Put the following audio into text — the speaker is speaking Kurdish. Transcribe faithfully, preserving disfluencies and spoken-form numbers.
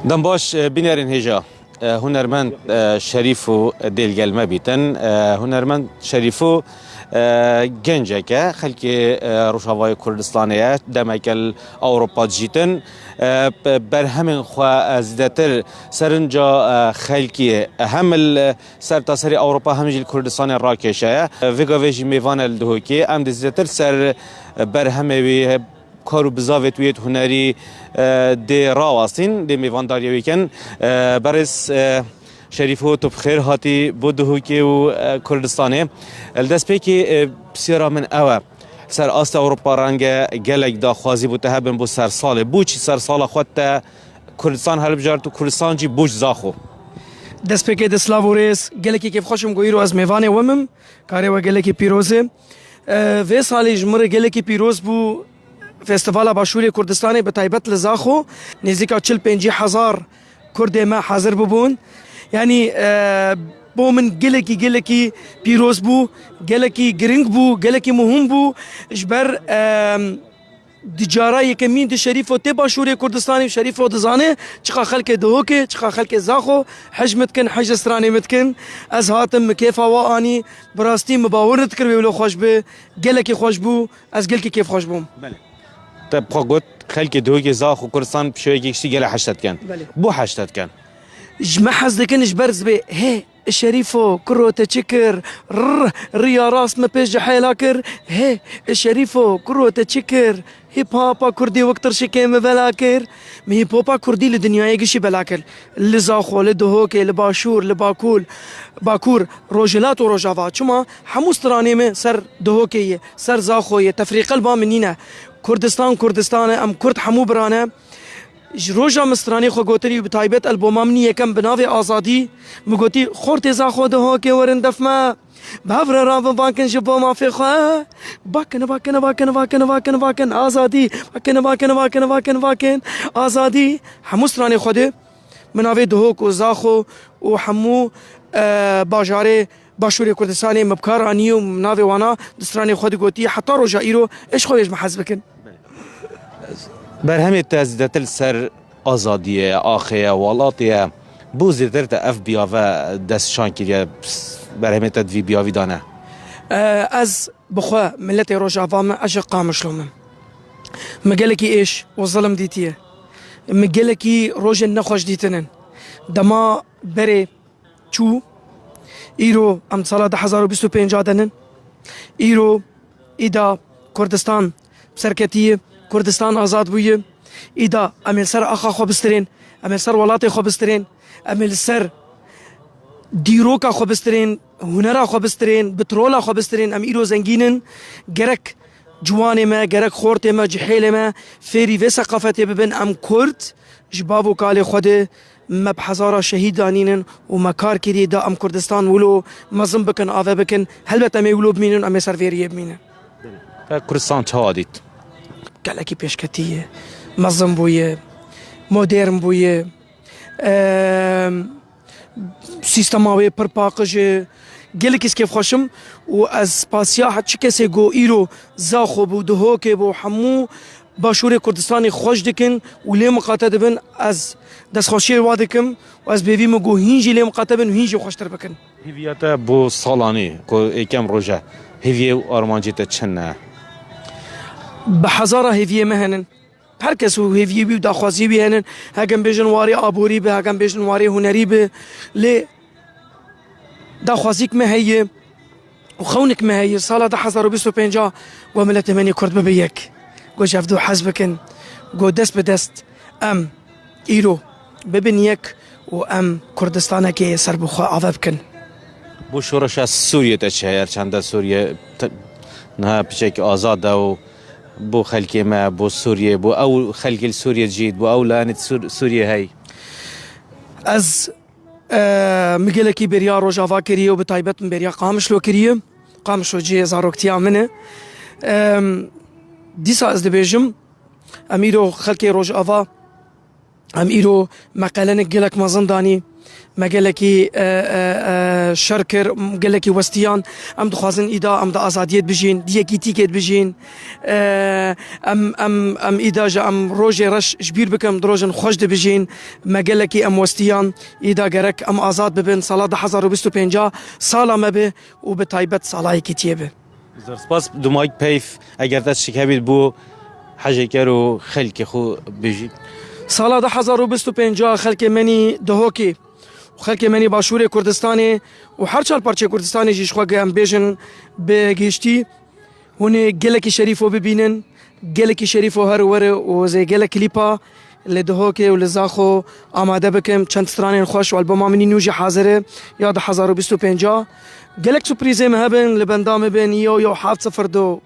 Dem baş, e, bînerên hêja. E, hunermend, e, Şerîfo dê li gel me bîtin. E, hunermend Şerîfo, e, gencek e, xelkê, e, Rojavayê Kurdistanê ye. Demeke li Ewropa dijîtin. E, be-, berhemên xwe, e, zêdetir serinca, e, xelkê hem li sertaserê Ewropa hem jî li Kurdistanê rakêşe ye. E, vê gavê jî mêvan e li Duhokê. Em dê zêdetir ser, e, berhemê wî, kar û bizavê wî yêt hunerî, e, dê rawestîn, dê mêvandariyê wî kin. E, berêz, e, Şerîfo, tu bi xêr hatî bo Duhokê û, e, Kurdistanê. Li destpêkê, e, pisyara min ew e. Ser astê Ewropa renge gelek daxwazî bo te hebin bo ser salê. Bo çi ser sala xwe te Kurdistan helbijart û Kurdistan jî bo çi Zaxo? Destpêkê de silav û rêz, gelekî kêfxweş im ku îro ez mêvanê we bim. Karê we gelekî pîroz e. E, vê salê ji min re gelekî pîroz bû. Festîvala Başûrê Kurdistanê, bi taybet li Zaxo, nêzîka çil pêncî hezar Kurdê me hazir bûbûn. Yanî, e, bo min gelekî, gelekî pîroz bû, gelekî giring bû, gelekî muhim bû. Ji ber, e, di cara yekemîn di Şerîfo tê Başûrê Kurdistanê û Şerîfo dizane çiqa xelkê Duhokê, çiqa xelkê Zaxo hej min dikin, hej stranê min dikin. Ez hatim, min kêfa we anî, bi rastî min bawer nedikir wê wilo xweş bi, gelekî xweş bû. Ez gelkî kêfxweş bûm. Belê. Te bi xwe got, xelkê Duhokê, Zaxo, Kurdistan bi şêweyekî giştî gelek hej te dikin. Belê. Bo hej te dikin? Ji me hez dikin ji ber zibê. Hê, Şerîfo, kuro te çi kir? Rr, riya rast me pêş ji hêla kir. Hê, Şerîfo, kuro te çi kir? Hîp hopa Kurdî wek tirşikê min vela kir. Min hîp hopa Kurdî li dinyayê gişî bela kir. Li Zaxo, li Duhokê, li Başûr, li Bakûl, Bakur, Rojhilat û Rojava. Çima? Hemû stranê me ser Duhokê ye, ser Zaxo ye. Tefrîqe li ba min nîne. Kurdistan, Kurdistan e, em Kurd hemû bira ne. Ji roja min stranê xwe gotinî û bi taybet alboma min yekem bi navê Azadî, min gotî, Xortê Zaxo Duhokê werin def me. Bi hev re rabin vakin ji bo mafê xwe. Vakin, vakin, vakin, vakin, vakin, vakin, azadî. Vakin, vakin, vakin, vakin, vakin, azadî. Hemû stranê xwe de min navê Duhok û Zaxo û hemû, e, bajarê Başûrê Kurdistanê min bi kar anî û min navê wana di stranê xwe de gotî. Heta roja îro ez ji xwe wê ji min hez bikin. Berhemê te zêdetir li ser azadiyê, axê ye, welatê ye. Bo zêdetir te ev biyave destnîşan kiriye, berhemê te di vî biyavî de ne? E, ez bi xwe miletê Rojava me, ez ji Qamişlo me. Me gelekî êş û zilim dîtiye. Me gelekî rojên nexweş dîtinin. Dema berê çû, îro em sala du hezar û bîst û pênc de nin. Îro, îda Kurdistan bi ser ketiye, Kurdistan azad bûye. Îda em ê li ser axa xwe bistirên, em ê li ser welatê xwe bistirên, em ê li ser dîroka xwe bistirên, hunera xwe bistirên, petrola xwe bistirên. Em îro zengîn in. Gerek ciwanê me, gerek xortê me, cihêlê me fêrî vê seqafetê bibin. Em Kurd ji bav û kalê xwe de me bi hezara şehîd danînin û me kar kirî da em Kurdistan wilo mezin bikin, ave bikin. Helbet em ê wilo bimînin, em ê ser vê riyê bimînin. Te Kurdistan çawa dît? Gelekî pêşketî ye, mezin bûye, modern bûye. Em, Sîstema wê pir paqij e. Gelekî ez kêfxweş im û ez spasiya çi kesê ku îro Zaxo bû, Duhokê bû, hemû Başûrê Kurdistanê xweş dikin û lê miqate dibin. Ez destxweşiyê wa dikim û ez bêvî me ku hîn jî lê miqate bin û hîn jî xweştir bikin. Hêviya te bo salanî ku êkem roj e, hêviyê û armancê te çi ne? Bi hezara hêviyê me henin. Her kes û hêviyê wî û daxwaziyê wî henin. Hekem bêjin warê aborî bi, hekem bêjin warê hunerî bi. Lê daxwazîk me heye û xewnik me heye. Sala du hezar û bîst û pênc a ku miletê me nê Kurd bibe yek. Ku ji hevdu hez bikin. Ku dest bi dest em îro bibin yek û em Kurdistanekê serbixwe ave bikin. Bo şoreşa Sûriyê te çi heye? Çende Sûriye te-, niha piçekî azad e û bo xelkê me, bo Sûriyê, bo ew xelkê li Sûriyê dijît, bo ew layanê Sûr-, Sûriyê hey. Ez, e, min gelekî bêriya Rojava kiriye û bi taybet min bêriya Qamişlo kiriye. Qamişlo cihê zaroktiya min e. Em, dîsa ez dibêjim, em îro xelkê Rojava, em îro meqelenek gelek mezin danî. Me gelekî, e, e, e, şer kir, gelekî westiyan. Em dixwazin îda em di azadiyê de bijîn, di yekîtîkê de bijîn. E, em, em, em îda ji em rojê reş ji bîr bikim, di rojin xweş dibijîn. Me gelekî em westiyan, îda gerek em azad bibin. Sala du hezar û bîst û pênc sala me be û bi taybet sala yekîtiyê be. Zor spas, Dumayk Peyv, eger te tiştek hebît bo hejêker û xelkê xwe bijî. Sala du hezar û bîst û pênc xelkê menî Dihokê û xelkê menî Başûrê Kurdistanê û her çar parçeyê Kurdistanê jî ji xwe em bêjin bi giştî hûn ê gelekî şerîfo bibînin, gelekî şerîfo her were û ez ê gelek klîpa li Dihokê û li Zaxo amade bikim. Çend stranên xweş û albuma min î nû jî hazir e ya du hezar û bîst û pênc. Gelek surprîzê me hebin, li benda me bin, yo yo heft sifir du.